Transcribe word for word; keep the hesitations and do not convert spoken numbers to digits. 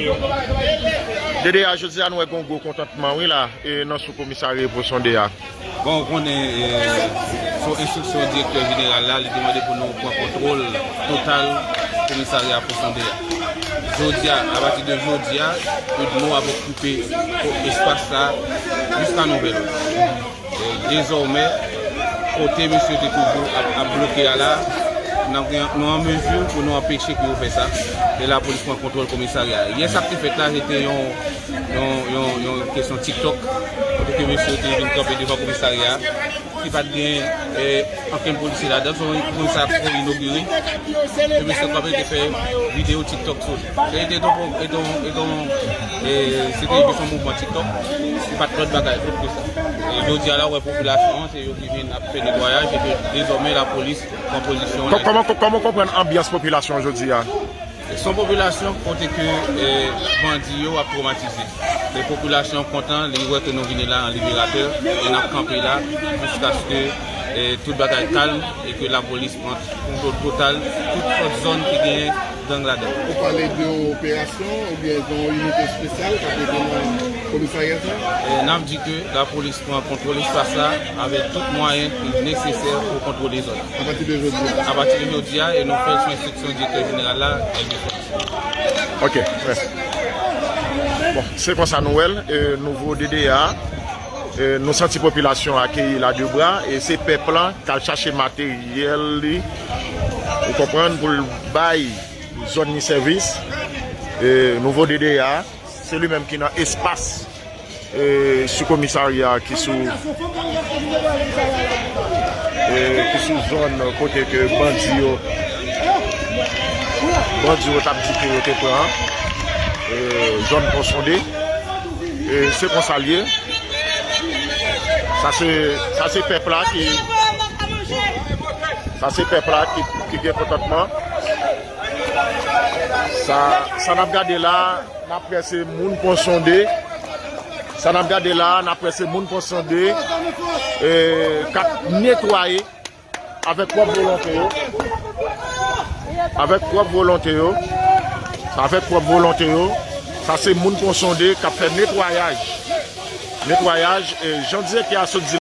D D A, jodi a nou wè gen yon gwo kontantman, wi, la, e nan sou komisarya Pon Sonde a. Bon, ou konnen, e, sou enstriksyon direktè jeneral la, li te mande pou nou pran kontwòl total komisarya Pon Sonde a. Jodi a, apati de jodi a, Udmo ap okipe espas sa a jiska nouvèl òd. E, dezòmè, kote mesye te toujou ap, ap bloke a la, n ap gen, nou an mezi pou nou anpeche pou yo fè sa. E lapolis pran kontwòl komisarya a. Yè, sa k te fèt la, se te yon, yon, yon, yon kesyon TikTok, kote ke mesye te vin kanpe devan komisarya a, ki pa t gen, e, ankenn polisye ladan, se yon komisarya k fèk inogire, e mesye kanpe te fè videyo TikTok sou li. Se te yon, e, yon, e, se te jis yon mouvman TikTok, se pa t lòt bagay, lòt ke sa. E jodi a la, w wè popilasyon an, se yo ki vin ap fè netwayaj, e ke dezòmè lapolis pran pozisyon. Kò-, kòman, kòman w konprann anbyans popilasyon an jodi a? Se yon popilasyon kote ke, e, bandi yo ap twomatize. Se popilasyon an kontan, li wè ke nou vini la an liberatè, e n ap kanpe la jiskaske, e, tout bagay kalm, e ke lapolis pran kontwòl total tout lòt zòn ki gen gang ladan. Ou pale de operasyon oubyen de yon inite espesyal k ap rete nan komisarya sa? E, n ap di ke lapolis pran kontwòl espas la avèk tout mwayen ki nesesè pou kontwole zòn. Apati de jodi a? Apati de jodi a, e nou fè l sou enstriksyon direktè jeneral la, Elvis Felix. Ok, mèsi. Bon, se konsa nou wè l, e, nouvo D D A, e, nou santi popilasyon akeyi l a de bra, e se pèp lan k al chache materyèl li, ou konprann, pou l bay zòn li sèvis. E, nouvo D D A, se li menm ki nan espas, e, sou komisarya ki sou, e, ki sou zòn kote ke bandi yo, bandi yo t ap di ke yo te pran, e, zòn Pon Sonde. E, se konsa l ye. Sa se, sa se pèp la ki, sa se pèp la ki, ki gen kontantman. Sa, sa n ap gade la, n ap wè se moun Pon Sonde. Sa n ap gade la, n ap wè se moun Pon Sonde, e, k ap netwaye avèk pwòp volonte yo. Avèk pwòp volonte yo. Avèk pwòp volonte yo. Sa se moun Pon Sonde k ap fè netwayaj. Netwayaj, e, jan direktè a sot di